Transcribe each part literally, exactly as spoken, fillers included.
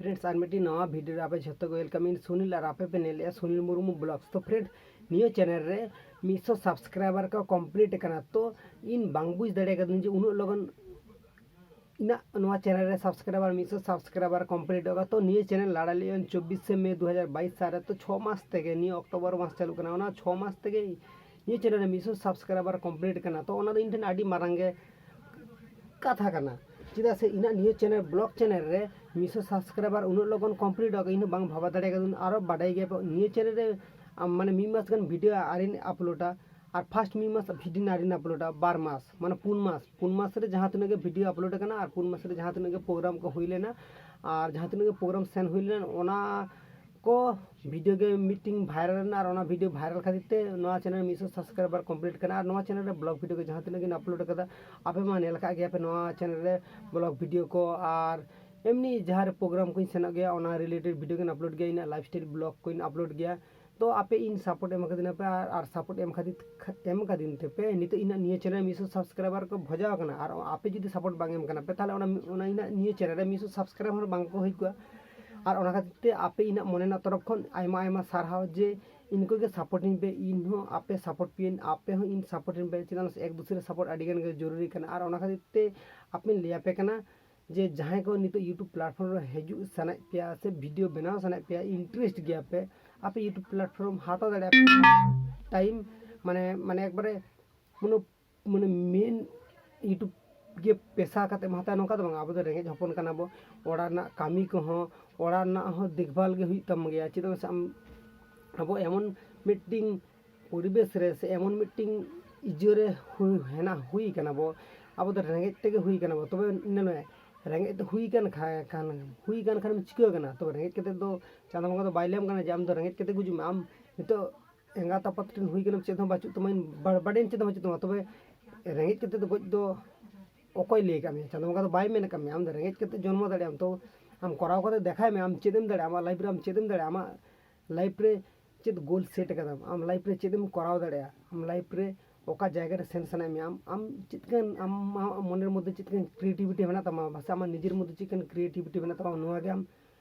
Friends, ᱟᱨ ᱢᱤᱫᱴᱤᱡ ᱱᱟᱣᱟ video ᱨᱮ ᱟᱯᱮ ᱡᱷᱚᱛᱚ ᱠᱚ ᱣᱮᱞᱠᱟᱢ᱾ ᱤᱧ ᱥᱩᱱᱤᱞ ᱟᱨ ᱟᱯᱮ ᱯᱮ ᱧᱮᱞᱮᱫᱼᱟ ᱥᱩᱱᱤᱞ ᱢᱩᱨᱢᱩ ᱵᱞᱚᱜᱥ᱾ ᱛᱚ ᱯᱷᱨᱮᱱᱰ, ᱱᱤᱭᱟᱹ ᱪᱮᱱᱮᱞ ᱨᱮ ᱢᱤᱫᱥᱚ ᱥᱟᱵᱥᱠᱨᱟᱭᱵᱟᱨ ᱠᱚ ᱠᱚᱢᱯᱞᱤᱴ ᱟᱠᱟᱱᱟ᱾ ᱛᱚ ᱤᱧ ᱵᱟᱝ ᱵᱩᱡᱽ ᱫᱟᱲᱮ ᱠᱟᱹᱫᱟᱹᱧ ᱡᱮ ᱩᱱᱟᱹᱜ ᱞᱚᱜᱚᱱ ᱤᱧᱟᱹᱜ ᱱᱚᱣᱟ ᱪᱮᱱᱮᱞ ᱨᱮ ᱥᱟᱵᱥᱠᱨᱟᱭᱵᱟᱨ ᱢᱤᱫᱥᱚ ᱥᱟᱵᱥᱠᱨᱟᱭᱵᱟᱨ ᱠᱚᱢᱯᱞᱤᱴ ᱚᱜᱼᱟ᱾ ᱛᱚ ᱱᱤᱭᱟᱹ ᱪᱮᱱᱮᱞ ᱞᱟᱲᱟ ᱞᱮᱫ ᱟᱹᱧ ᱪᱚᱵᱵᱤᱥᱮ ᱢᱮ ᱫᱩ ᱦᱟᱡᱟᱨ ᱵᱟᱭᱤᱥ ᱥᱟᱞ ᱨᱮ᱾ ᱛᱚ ᱪᱷᱚ ᱢᱟᱥ ᱛᱮᱜᱮ, ᱱᱤᱭᱟᱹ ᱚᱠᱴᱳᱵᱚᱨ ᱢᱟᱥ ᱪᱟᱹᱞᱩᱜ ᱠᱟᱱᱟ, ᱚᱱᱟ ᱪᱷᱚ ᱢᱟᱥ ᱛᱮᱜᱮ ᱱᱤᱭᱟᱹ ᱪᱮᱱᱮᱞ ᱨᱮ ᱢᱤᱫᱥᱚ ᱥᱟᱵᱥᱠᱨᱟᱭᱵᱟᱨ ᱠᱚᱢᱯᱞᱤᱴ ᱠᱟᱱᱟ᱾ ᱛᱚ ᱚᱱᱟ ᱫᱚ ᱤᱧ ᱴᱷᱮᱱ ᱟᱹᱰᱤ ᱢᱟᱨᱟᱝ ᱜᱮ ᱠᱟᱛᱷᱟ ᱠᱟᱱᱟ᱾ ᱪᱮᱫᱟᱜ ᱥᱮ ᱤᱧᱟᱹᱜ ᱱᱤᱭᱟᱹ ᱪᱮᱱᱮᱞ, ᱵᱞᱚᱜ ᱪᱮᱱᱮᱞ ᱨᱮ ᱢᱤᱫᱥᱚ ᱥᱟᱵᱥᱠᱨᱟᱭᱵᱟᱨ ᱩᱱᱟᱹᱜ ᱞᱚᱜᱚᱱ ᱠᱚᱢᱯᱞᱤᱴ ᱚᱜᱼᱟ, ᱤᱧ ᱦᱚᱸ ᱵᱟᱝ ᱵᱷᱟᱵᱟ ᱫᱟᱲᱮ ᱠᱟᱫᱟᱹᱧ᱾ ᱟᱨᱚ ᱵᱟᱰᱟᱭ ᱜᱮᱭᱟ ᱯᱮ, ᱱᱤᱭᱟᱹ ᱪᱮᱱᱮᱞ ᱨᱮ ᱟᱢ, ᱢᱟᱱᱮ ᱢᱤᱫ ᱢᱟᱥ ᱜᱟᱱ ᱵᱷᱤᱰᱤᱭᱳ ᱟᱹᱣᱨᱤᱧ ᱟᱯᱞᱳᱰᱟ, ᱟᱨ ᱯᱷᱟᱥᱴ ᱢᱤᱫ ᱢᱟᱥ ᱵᱷᱤᱰᱤᱭᱳ ᱟᱹᱣᱨᱤᱧ ᱟᱯᱞᱳᱰᱟ, ᱵᱟᱨ ᱢᱟᱥ, ᱢᱟᱱᱮ ᱯᱩᱱ ᱢᱟᱥ, ᱯᱩᱱ ᱢᱟᱥ ᱨᱮ ᱡᱟᱦᱟᱸ ᱛᱤᱱᱟᱹᱜ ᱜᱮ ᱵᱷᱤᱰᱤᱭᱳ ᱟᱯᱞᱳᱰ ᱟᱠᱟᱱᱟ ᱟᱨ ᱯᱩᱱ ᱢᱟᱥ ᱨᱮ ᱡᱟᱦᱟᱸ ᱛᱤᱱᱟᱹᱜ ᱜᱮ ᱯᱨᱳᱜᱨᱟᱢ ᱠᱚ ᱦᱩᱭ ᱞᱮᱱᱟ ᱟᱨ ᱡᱟᱦᱟᱸ ᱛᱤᱱᱟᱹᱜ ᱜᱮ ᱯᱨᱳᱜᱨᱟᱢ ᱥᱮᱱ ᱦᱩᱭ ᱞᱮᱱᱟ, ᱚᱱᱟ ᱠᱚ ᱵᱷᱤᱰᱤᱭᱳ ᱜᱮ ᱢᱤᱫᱴᱤᱝ ᱵᱷᱟᱭᱨᱟᱞ ᱮᱱᱟ᱾ ᱟᱨ ᱚᱱᱟ ᱵᱷᱤᱰᱤᱭᱳ ᱵᱷᱟᱭᱨᱟᱞ ᱠᱷᱟᱹᱛᱤᱨ ᱛᱮ ᱱᱚᱣᱟ ᱪᱮᱱᱮᱞ ᱢᱤᱫᱥᱚ ᱥᱟᱵᱥᱠᱨᱟᱭᱵᱟᱨ ᱠᱚᱢᱯᱞᱤᱴ ᱠᱟᱱᱟ᱾ ᱟᱨ ᱱᱚᱣᱟ ᱪᱮᱱᱮᱞ ᱨᱮ ᱵᱞᱚᱜ ᱵᱷᱤᱰᱤᱭᱳ ᱠᱚ ᱡᱟᱦᱟᱸ ᱛᱤᱱᱟᱹᱜ ᱜᱤᱧ ᱟᱯᱞᱳᱰ ᱟᱠᱟᱫᱟ, ᱟᱯᱮ ᱢᱟ ᱧᱮᱞ ᱟᱠᱟᱫ ᱜᱮᱭᱟ ᱯᱮ ᱱᱚᱣᱟ ᱪᱮᱱᱮᱞ ᱨᱮ ᱵᱞᱚᱜ ᱵᱷᱤᱰᱤᱭᱳ ᱠᱚ᱾ ᱟᱨ ᱮᱢᱱᱤ ᱡᱟᱦᱟᱸ ᱨᱮ ᱯᱨᱳᱜᱨᱟᱢ ᱠᱚᱧ ᱥᱮᱱᱚᱜ ᱜᱮᱭᱟ, ᱚᱱᱟ ᱨᱤᱞᱮᱴᱮᱰ ᱵᱷᱤᱰᱤᱭᱳ ᱠᱚᱧ ᱟᱯᱞᱳᱰ ᱜᱮᱭᱟ, ᱤᱧᱟᱹᱜ ᱞᱟᱭᱤᱯᱷ ᱥᱴᱟᱭᱤᱞ ᱵᱞᱚᱜ ᱠᱚᱧ ᱟᱯᱞᱳᱰ ᱜᱮᱭᱟ᱾ ᱛᱚ ᱟᱯᱮ ᱤᱧ ᱥᱟᱯᱳᱨᱴ ᱮᱢ ᱟᱠᱟᱫᱤᱧᱟ ᱯᱮ, ᱟᱨ, ᱟᱨ ᱥᱟᱯᱳᱨᱴ ᱮᱢ ᱠᱷᱟᱹᱛᱤᱨ, ᱮᱢ ᱟᱠᱟᱫᱤᱧ ᱛᱮᱯᱮ ᱱᱤᱛᱚᱜ ᱤᱧᱟᱹᱜ ᱱᱤᱭᱟᱹ ᱪᱮᱱᱮᱞ ᱢᱤᱫᱥᱚ ᱥᱟᱵᱥᱠᱨᱟᱭᱵᱟᱨ ᱠᱚ ᱵᱷᱚᱡᱟᱣ ᱟᱠᱟᱱᱟ᱾ ᱟᱨ ᱟᱯᱮ ᱡᱩᱫᱤ ᱥᱟᱯᱳᱨᱴ ᱵᱟᱝ ᱮᱢ ᱠᱟᱱᱟ ᱯᱮ, ᱛᱟᱦᱚᱞᱮ ᱚᱱᱟ, ᱚᱱᱟ ᱤᱧᱟᱹᱜ ᱱᱤᱭᱟᱹ ᱪᱮᱱᱮᱞ ᱨᱮ ᱢᱤᱫᱥᱚ ᱥᱟᱵᱥᱠᱨᱟᱭᱵᱟᱨ ᱵᱟᱝ ᱠᱚ ᱦᱩᱭ ᱠᱚᱜᱼᱟ᱾ ᱟᱨ ᱚᱱᱟ ᱠᱷᱟᱹᱛᱤᱨ ᱛᱮ ᱟᱯᱮ ᱤᱧᱟᱹᱜ ᱢᱚᱱᱮ ᱨᱮᱱᱟᱜ ᱛᱚᱨᱚᱯ ᱠᱷᱚᱱ ᱟᱭᱢᱟ ᱟᱭᱢᱟ ᱥᱟᱨᱦᱟᱣ ᱡᱮ ᱤᱱᱠᱩ ᱜᱮ ᱥᱟᱯᱳᱨᱴ ᱤᱧ ᱯᱮ, ᱤᱧ ᱦᱚᱸ ᱟᱯᱮ ᱥᱟᱯᱳᱨᱴ ᱯᱮᱭᱟᱹᱧ, ᱟᱯᱮ ᱦᱚᱸ ᱤᱧ ᱥᱟᱯᱳᱨᱴ ᱤᱧ ᱯᱮ᱾ ᱪᱮᱫᱟᱜ ᱥᱮ ᱮᱠ ᱫᱩᱥᱨᱮ ᱥᱟᱯᱳᱨᱴ ᱟᱹᱰᱤ ᱜᱟᱱ ᱜᱮ ᱡᱚᱨᱩᱨᱤ ᱠᱟᱱᱟ᱾ ᱟᱨ ᱚᱱᱟ ᱠᱷᱟᱹᱛᱤᱨ ᱛᱮ ᱟᱯᱮᱧ ᱞᱟᱹᱭ ᱟᱯᱮ ᱠᱟᱱᱟ ᱡᱮ ᱡᱟᱦᱟᱸᱭ ᱠᱚ ᱱᱤᱛᱚᱜ YouTube platform ᱨᱮ ᱦᱤᱡᱩᱜ ᱥᱟᱱᱟᱭᱮᱫ ᱯᱮᱭᱟ ᱥᱮ ᱵᱷᱤᱰᱤᱭᱳ ᱵᱮᱱᱟᱣ ᱥᱟᱱᱟᱭᱮᱫ ᱯᱮᱭᱟ, ᱤᱱᱴᱟᱨᱮᱥᱴ ᱜᱮᱭᱟ ᱯᱮ, ᱟᱯᱮ YouTube platform ᱦᱟᱛᱟᱣ ᱫᱟᱲᱮᱭᱟᱜᱼᱟ ᱯᱮ᱾ ᱴᱟᱭᱤᱢ ᱢᱟᱱᱮ, ᱢᱟᱱᱮ ᱮᱠᱵᱟᱨᱮ ᱠᱳᱱᱳ, ᱢᱟᱱᱮ ᱢᱮᱱ YouTube ᱜᱮ ᱯᱮᱥᱟ ᱠᱟᱛᱮᱢ ᱦᱟᱛᱟᱣᱟ, ᱱᱚᱝᱠᱟ ᱫᱚ ᱵᱟᱝ᱾ ᱟᱵᱚ ᱫᱚ ᱨᱮᱸᱜᱮᱡ ᱦᱚᱯᱚᱱ ᱠᱟᱱᱟ ᱵᱚ, ᱚᱲᱟᱜ ᱨᱮᱱᱟᱜ ᱠᱟᱹᱢᱤ ᱠᱚᱦᱚᱸ, ᱚᱲᱟᱜ ᱨᱮᱱᱟᱜ ᱦᱚᱸ ᱫᱮᱠᱷᱵᱷᱟᱞ ᱜᱮ ᱦᱩᱭᱩᱜ ᱛᱟᱢ ᱜᱮᱭᱟ᱾ ᱪᱮᱫᱟᱜ ᱥᱮ ᱟᱢ, ᱟᱵᱚ ᱮᱢᱚᱱ ᱢᱤᱫᱴᱤᱝ ᱯᱚᱨᱤᱵᱮᱥ ᱨᱮ ᱥᱮ ᱮᱢᱚᱱ ᱢᱤᱫᱴᱤᱝ ᱤᱭᱟᱹ ᱨᱮ ᱦᱩᱭ, ᱦᱮᱱᱟ, ᱦᱩᱭ ᱠᱟᱱᱟ ᱵᱚ, ᱟᱵᱚ ᱫᱚ ᱨᱮᱸᱜᱮᱡ ᱛᱮᱜᱮ ᱦᱩᱭ ᱠᱟᱱᱟ ᱵᱚ᱾ ᱛᱚᱵᱮ ᱧᱮᱞ ᱢᱮ, ᱨᱮᱸᱜᱮᱡ ᱛᱮ ᱦᱩᱭ ᱠᱟᱱ ᱠᱷᱟᱱ, ᱠᱷᱟᱱ, ᱦᱩᱭ ᱠᱟᱱ ᱠᱷᱟᱱᱮᱢ ᱪᱤᱠᱟᱹ ᱠᱟᱱᱟ? ᱛᱚᱵᱮ ᱨᱮᱸᱜᱮᱡ ᱠᱟᱛᱮ ᱫᱚ ᱪᱟᱸᱫᱳ ᱵᱚᱸᱜᱟ ᱫᱚ ᱵᱟᱭ ᱞᱟᱹᱭᱟᱢ ᱠᱟᱱᱟ ᱡᱮ ᱟᱢ ᱫᱚ ᱨᱮᱸᱜᱮᱡ ᱠᱟᱛᱮ ᱜᱩᱡᱩᱜ ᱢᱮ᱾ ᱟᱢ ᱱᱤᱛᱚᱜ ᱮᱸᱜᱟᱛ ᱟᱯᱟᱛ ᱴᱷᱮᱱ ᱦᱩᱭ ᱠᱟᱱᱟᱢ, ᱪᱮᱫ ᱦᱚᱸ ᱵᱟᱹᱪᱩᱜ ᱛᱟᱢᱟ, ᱵᱟ-, ᱵᱟᱰᱮᱱ ᱪᱮᱫ ᱦᱚᱸ ᱵᱟᱹᱪᱩᱜ ᱛᱟᱢᱟ, ᱛᱚᱵᱮ ᱨᱮᱸᱜᱮᱡ ᱠᱟᱛᱮ ᱫᱚ ᱜᱚᱡ ᱫᱚ ᱚᱠᱚᱭ ᱞᱟᱹᱭ ᱟᱠᱟᱫ ᱢᱮᱭᱟ? ᱪᱟᱸᱫᱳ ᱵᱚᱸᱜᱟ ᱫᱚ ᱵᱟᱭ ᱢᱮᱱ ᱟᱠᱟᱫ ᱢᱮᱭᱟ᱾ ᱟᱢ ᱫᱚ ᱨᱮᱸᱜᱮᱡ ᱠᱟᱛᱮ ᱡᱚᱱᱢᱚ ᱫᱟᱲᱮᱭᱟᱜ ᱟᱢ, ᱛᱚ ᱟᱢ ᱠᱚᱨᱟᱣ ᱠᱟᱛᱮ ᱫᱮᱠᱷᱟᱭ ᱢᱮ, ᱟᱢ ᱪᱮᱫ ᱮᱢ ᱫᱟᱲᱮᱭᱟᱜᱼᱟ, ᱟᱢᱟᱜ ᱞᱟᱭᱤᱯᱷ ᱨᱮ ᱟᱢ ᱪᱮᱫ ᱮᱢ ᱫᱟᱲᱮᱭᱟᱜᱼᱟ, ᱟᱢᱟᱜ ᱞᱟᱭᱤᱯᱷ ᱨᱮ ᱪᱮᱫ ᱜᱳᱞ ᱥᱮᱴ ᱟᱠᱟᱫᱟᱢ, ᱟᱢ ᱞᱟᱭᱤᱯᱷ ᱨᱮ ᱪᱮᱫ ᱮᱢ ᱠᱚᱨᱟᱣ ᱫᱟᱲᱮᱭᱟᱜᱼᱟ, ᱟᱢ ᱞᱟᱭᱤᱯᱷ ᱨᱮ ᱚᱠᱟ ᱡᱟᱭᱜᱟ ᱨᱮ ᱥᱮᱱ ᱥᱟᱱᱟᱭᱮᱫ ᱢᱮᱭᱟ, ᱟᱢ, ᱟᱢ ᱪᱮᱫ ᱠᱟᱱ, ᱟᱢ, ᱟᱢᱟᱜ ᱢᱚᱱᱮᱨ ᱢᱚᱫᱽᱫᱷᱮ ᱪᱮᱫ ᱠᱟᱱ ᱠᱨᱤᱭᱮᱴᱤᱵᱷᱤᱴᱤ ᱢᱮᱱᱟᱜ ᱛᱟᱢᱟ, ᱵᱟᱥᱮ ᱟᱢᱟᱜ ᱱᱤᱡᱮᱨ ᱢᱚᱫᱽᱫᱷᱮ ᱪᱮᱫ ᱠᱟᱱ ᱠᱨᱤᱭᱮᱴᱤᱵᱷᱤᱴᱤ ᱢᱮᱱᱟᱜ ᱛᱟᱢᱟ, ᱱᱚᱣᱟ ᱜᱮ ᱟᱢ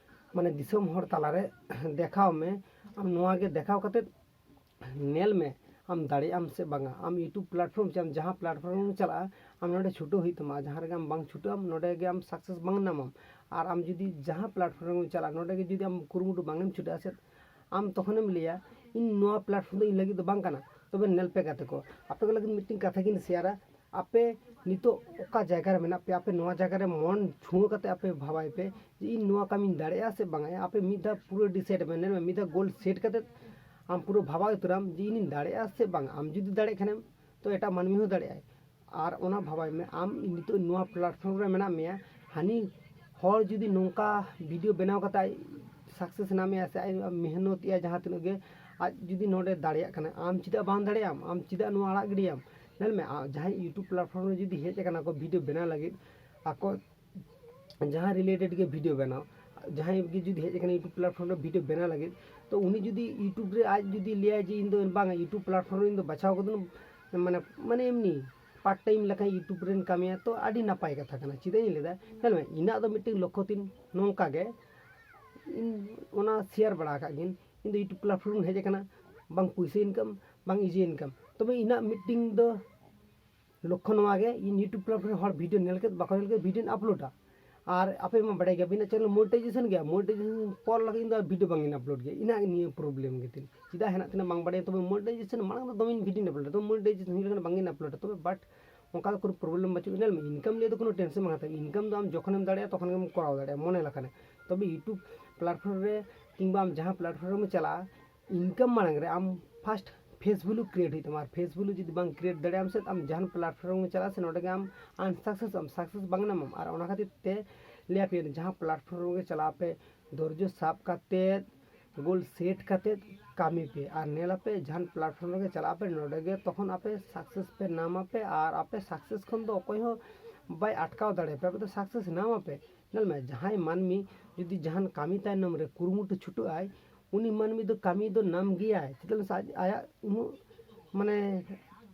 ᱢᱟᱱᱮ ᱫᱤᱥᱚᱢ ᱦᱚᱲ ᱛᱟᱞᱟᱨᱮ ᱫᱮᱠᱷᱟᱣ ᱢᱮ᱾ ᱟᱢ ᱱᱚᱣᱟ ᱜᱮ ᱫᱮᱠᱷᱟᱣ ᱠᱟᱛᱮ ᱧᱮᱞ ᱢᱮ, ᱟᱢ ᱫᱟᱲᱮᱭᱟᱜ ᱟᱢ ᱥᱮ ᱵᱟᱝᱟ᱾ ᱟᱢ YouTube platform ᱪᱮ ᱟᱢ ᱡᱟᱦᱟᱸ platform ᱨᱮᱢ ᱪᱟᱞᱟᱜᱼᱟ, ᱟᱢ ᱱᱚᱰᱮ ᱪᱷᱩᱴᱟᱹᱣ ᱦᱩᱭᱩᱜ ᱛᱟᱢᱟ᱾ ᱡᱟᱦᱟᱸ ᱨᱮᱜᱮ ᱟᱢ ᱵᱟᱝ ᱪᱷᱩᱴᱟᱹᱜ ᱟᱢ, ᱱᱚᱰᱮ ᱜᱮ ᱟᱢ success ᱵᱟᱝ ᱧᱟᱢᱟᱢ᱾ ᱟᱨ ᱟᱢ ᱡᱩᱫᱤ ᱡᱟᱦᱟᱸ platform ᱨᱮᱢ ᱪᱟᱞᱟᱜᱼᱟ, ᱱᱚᱰᱮ ᱜᱮ ᱡᱩᱫᱤ ᱟᱢ ᱠᱩᱨᱩᱢᱩᱴᱩ ᱵᱟᱝ ᱮᱢ ᱪᱷᱩᱴᱟᱹᱜᱼᱟ ᱥᱮ, ᱟᱢ ᱛᱚᱠᱷᱚᱱᱮᱢ ᱞᱟᱹᱭᱟ, "ᱤᱧ ᱱᱚᱣᱟ platform ᱫᱚ ᱤᱧ ᱞᱟᱹᱜᱤᱫ ᱫᱚ ᱵᱟᱝ ᱠᱟᱱᱟ᱾" ᱛᱚᱵᱮ ᱧᱮᱞ ᱯᱮ ᱜᱟᱛᱮ ᱠᱚ, ᱟᱯᱮ ᱠᱚ ᱞᱟᱹᱜᱤᱫ ᱢᱤᱫᱴᱮᱱ ᱠᱟᱛᱷᱟ ᱜᱤᱧ ᱥᱮᱭᱟᱨᱟ᱾ ᱟᱯᱮ ᱱᱤᱛᱚᱜ ᱚᱠᱟ ᱡᱟᱭᱜᱟ ᱨᱮ ᱢᱮᱱᱟᱜ ᱯᱮᱭᱟ, ᱟᱯᱮ ᱱᱚᱣᱟ ᱡᱟᱭᱜᱟ ᱨᱮ ᱢᱚᱱ ᱪᱷᱩᱣᱟᱹ ᱠᱟᱛᱮ ᱟᱯᱮ ᱵᱷᱟᱵᱟᱭ ᱯᱮ ᱡᱮ ᱤᱧ ᱱᱚᱣᱟ ᱠᱟᱹᱢᱤᱧ ᱫᱟᱲᱮᱭᱟᱜᱼᱟ ᱥᱮ ᱵᱟᱝᱟ᱾ ᱟᱯᱮ ᱢᱤᱫ ᱫᱷᱟᱣ ᱯᱩᱨᱟᱹ decide ᱢᱮ, ᱧᱮᱞ ᱢᱮ, ᱢᱤᱫ ᱫᱷᱟᱣ goal set ᱠᱟᱛᱮ ᱟᱢ ᱯᱩᱨᱟᱹ ᱵᱷᱟᱵᱟᱣ ᱩᱛᱟᱹᱨᱟᱢ ᱡᱮ ᱤᱧᱤᱧ ᱫᱟᱲᱮᱭᱟᱜᱼᱟ ᱥᱮ ᱵᱟᱝ᱾ ᱟᱢ ᱡᱩᱫᱤ ᱫᱟᱲᱮᱭᱟᱜ ᱠᱷᱟᱱᱮᱢ, ᱛᱚ ᱮᱴᱟᱜ ᱢᱟᱹᱱᱢᱤ ᱦᱚᱸ ᱫᱟᱲᱮᱭᱟᱜᱼᱟᱭ᱾ ᱟᱨ ᱚᱱᱟ ᱵᱷᱟᱵᱟᱭ ᱢᱮ, ᱟᱢ ᱱᱤᱛᱚᱜ ᱱᱚᱣᱟ platform ᱨᱮ ᱢᱮᱱᱟᱜ ᱢᱮᱭᱟ, ᱦᱟᱹᱱᱤ ᱦᱚᱲ ᱡᱩᱫᱤ ᱱᱚᱝᱠᱟ video ᱵᱮᱱᱟᱣ ᱠᱟᱛᱮ ᱟᱡ success ᱧᱟᱢᱮᱜᱼᱟ ᱥᱮ ᱟᱡ ᱢᱮᱦᱱᱚᱛᱮᱜᱼᱟ ᱡᱟᱦᱟᱸ ᱛᱤᱱᱟᱹᱜ ᱜᱮ, ᱟᱡ ᱡᱩᱫᱤ ᱱᱚᱰᱮ ᱫᱟᱲᱮᱭᱟᱜ ᱠᱟᱱᱟ, ᱟᱢ ᱪᱮᱫᱟᱜ ᱵᱟᱝ ᱫᱟᱲᱮᱭᱟᱜ ᱟᱢ? ᱟᱢ ᱪᱮᱫᱟᱜ ᱱᱚᱣᱟ ᱟᱲᱟᱜ ᱜᱤᱰᱤᱭᱟᱢ? ᱧᱮᱞ ᱢᱮ, ᱟ-, ᱡᱟᱦᱟᱸᱭ YouTube platform ᱨᱮ ᱡᱩᱫᱤ ᱦᱮᱡ ᱟᱠᱟᱱᱟ ᱠᱚ video ᱵᱮᱱᱟᱣ ᱞᱟᱹᱜᱤᱫ, ᱟᱠᱚ ᱡᱟᱦᱟᱸ related ᱜᱮ video ᱵᱮᱱᱟᱣ, ᱡᱟᱦᱟᱸᱭ ᱜᱮ ᱡᱩᱫᱤ ᱦᱮᱡ ᱟᱠᱟᱱᱟ YouTube platform ᱨᱮ video ᱵᱮᱱᱟᱣ ᱞᱟᱹᱜᱤᱫ, ᱛᱚ ᱩᱱᱤ ᱡᱩᱫᱤ YouTube ᱨᱮ ᱟᱡ ᱡᱩᱫᱤ ᱞᱟᱹᱭᱟᱭ ᱡᱮ ᱤᱧ ᱫᱚ ᱵᱟᱝ, YouTube platform ᱨᱮ ᱤᱧ ᱫᱚ ᱵᱟᱪᱷᱟᱣ ᱠᱟᱹᱫᱟᱹᱧ, ᱢᱟᱱᱮ, ᱢᱟᱱᱮ ᱮᱢᱱᱤ part time ᱞᱮᱠᱟ YouTube ᱨᱮᱧ ᱠᱟᱹᱢᱤᱭᱟ, ᱛᱚ ᱟᱹᱰᱤ ᱱᱟᱯᱟᱭ ᱠᱟᱛᱷᱟ ᱠᱟᱱᱟ᱾ ᱪᱮᱫᱟᱜ ᱤᱧ ᱞᱟᱹᱭᱫᱟ, ᱧᱮᱞ ᱢᱮ, ᱤᱧᱟᱹᱜ ᱫᱚ ᱢᱤᱫᱴᱮᱱ ᱞᱚᱠᱠᱷᱚ ᱛᱤᱧ ᱱᱚᱝᱠᱟ ᱜᱮ, ᱤᱧ ᱚᱱᱟ share ᱵᱟᱲᱟ ᱟᱠᱟᱫ ᱜᱤᱭᱟᱹᱧ, ᱤᱧ ᱫᱚ YouTube platform ᱨᱮᱧ ᱦᱮᱡ ᱟᱠᱟᱱᱟ, ᱵᱟᱝ ᱯᱩᱭᱥᱟᱹ income, ᱵᱟᱝ ᱤᱭᱟᱹ income, ᱛᱚᱵᱮ ᱤᱧᱟᱹᱜ ᱢᱤᱫᱴᱮᱱ ᱫᱚ ᱞᱚᱠᱠᱷᱚ ᱱᱚᱣᱟ ᱜᱮ, ᱤᱧ YouTube platform ᱨᱮ ᱦᱚᱲ video ᱧᱮᱞ ᱠᱟᱛᱮ ᱵᱟᱠᱚ ᱧᱮᱞ ᱠᱟᱛᱮ video ᱤᱧ uploadᱟ᱾ ᱟᱨ ᱟᱯᱮ ᱢᱟ ᱵᱟᱲᱟᱭ ᱜᱮᱭᱟ, ᱟᱹᱵᱤᱱᱟᱜ channel monetization ᱜᱮᱭᱟ, monetization ᱯᱚᱨ ᱞᱟᱹᱜᱤᱫ ᱤᱧ ᱫᱚ video ᱵᱟᱝ ᱤᱧ upload ᱜᱮᱭᱟ᱾ ᱤᱧᱟᱹᱜ ᱱᱤᱭᱟᱹ problem ᱜᱮᱛᱤᱧ᱾ ᱪᱮᱫᱟᱜ ᱦᱮᱱᱟᱜ ᱛᱤᱧᱟᱹ ᱵᱟᱝ ᱵᱟᱲᱟᱭᱟ, ᱛᱚᱵᱮ monetization ᱢᱟᱲᱟᱝ ᱫᱚ ᱫᱚᱢᱮᱧ video ᱤᱧ upload ᱞᱮᱫᱟ, ᱛᱚᱵᱮ monetization ᱦᱩᱭ ᱞᱮᱠᱷᱟᱱ ᱵᱟᱝ ᱤᱧ upload ᱟ, ᱛᱚᱵᱮ but ᱚᱱᱠᱟ ᱫᱚ ᱠᱳᱱᱳ problem ᱵᱟᱹᱪᱩᱜ᱾ ᱧᱮᱞ ᱢᱮ, income ᱱᱤᱭᱮ ᱫᱚ ᱠᱳᱱᱳ tension ᱵᱟᱝ ᱦᱟᱛᱟᱣ᱾ Income ᱫᱚ ᱟᱢ ᱡᱚᱠᱷᱚᱱᱮᱢ ᱫᱟᱲᱮᱭᱟᱜᱼᱟ, ᱛᱚᱠᱷᱚᱱ ᱜᱮᱢ ᱠᱚᱨᱟᱣ ᱫᱟᱲᱮᱭᱟᱜᱼᱟ ᱢᱚᱱᱮ ᱞᱮᱠᱷᱟᱱᱮ᱾ ᱛᱚᱵᱮ YouTube platform ᱨᱮ ᱠᱤᱝᱵᱟ ᱟᱢ ᱡᱟᱦᱟᱸ platform ᱨᱮᱢ ᱪᱟᱞᱟᱜᱼᱟ, income ᱢᱟᱲᱟᱝ ᱨᱮ ᱟᱢ first face value create ᱦᱩᱭᱩᱜ ᱛᱟᱢᱟ᱾ ᱟᱨ face value ᱡᱩᱫᱤ ᱵᱟᱝ create ᱫᱟᱲᱮᱭᱟᱜ ᱟᱢ ᱥᱮ, ᱟᱢ ᱡᱟᱦᱟᱱ platform ᱨᱮᱢ ᱪᱟᱞᱟᱜᱼᱟ ᱥᱮ, ᱱᱚᱰᱮ ᱜᱮ ᱟᱢ unsuccess ᱟᱢ, success ᱵᱟᱝ ᱧᱟᱢᱟᱢ᱾ ᱟᱨ ᱚᱱᱟ ᱠᱷᱟᱹᱛᱤᱨ ᱛᱮ ᱞᱟᱹᱭ ᱟᱯᱮ, ᱡᱟᱦᱟᱸ platform ᱨᱮᱜᱮ ᱪᱟᱞᱟᱜ ᱟᱯᱮ, ᱫᱷᱳᱨᱡᱚ ᱥᱟᱵ ᱠᱟᱛᱮᱫ, goal set ᱠᱟᱛᱮᱫ ᱠᱟᱹᱢᱤ ᱯᱮ᱾ ᱟᱨ ᱧᱮᱞ ᱟᱯᱮ, ᱡᱟᱦᱟᱱ platform ᱨᱮᱜᱮ ᱪᱟᱞᱟᱜ ᱟᱯᱮ, ᱱᱚᱰᱮ ᱜᱮ ᱛᱚᱠᱷᱚᱱ ᱟᱯᱮ success ᱯᱮ ᱧᱟᱢ ᱟᱯᱮ᱾ ᱟᱨ ᱟᱯᱮ success ᱠᱷᱚᱱ ᱫᱚ ᱚᱠᱚᱭ ᱦᱚᱸ ᱵᱟᱭ ᱟᱴᱠᱟᱣ ᱫᱟᱲᱮᱭᱟᱯᱮ, ᱟᱯᱮ ᱫᱚ success ᱧᱟᱢ ᱟᱯᱮ᱾ ᱧᱮᱞ ᱢᱮ, ᱡᱟᱦᱟᱸᱭ ᱢᱟᱹᱱᱢᱤ ᱡᱩᱫᱤ ᱡᱟᱦᱟᱱ ᱠᱟᱹᱢᱤ ᱛᱟᱭᱱᱚᱢ ᱨᱮ ᱠᱩᱨᱩᱢᱩᱴᱩ ᱪᱷᱩᱴᱟᱹᱜ ᱟᱭ, ᱩᱱᱤ ᱢᱟᱹᱱᱢᱤ ᱫᱚ ᱠᱟᱹᱢᱤ ᱫᱚ ᱧᱟᱢ ᱜᱮᱭᱟᱭ᱾ ᱪᱮᱫᱟᱜ ᱥᱮ ᱟᱡ, ᱟᱭᱟᱜ ᱩᱱᱟᱹᱜ, ᱢᱟᱱᱮ,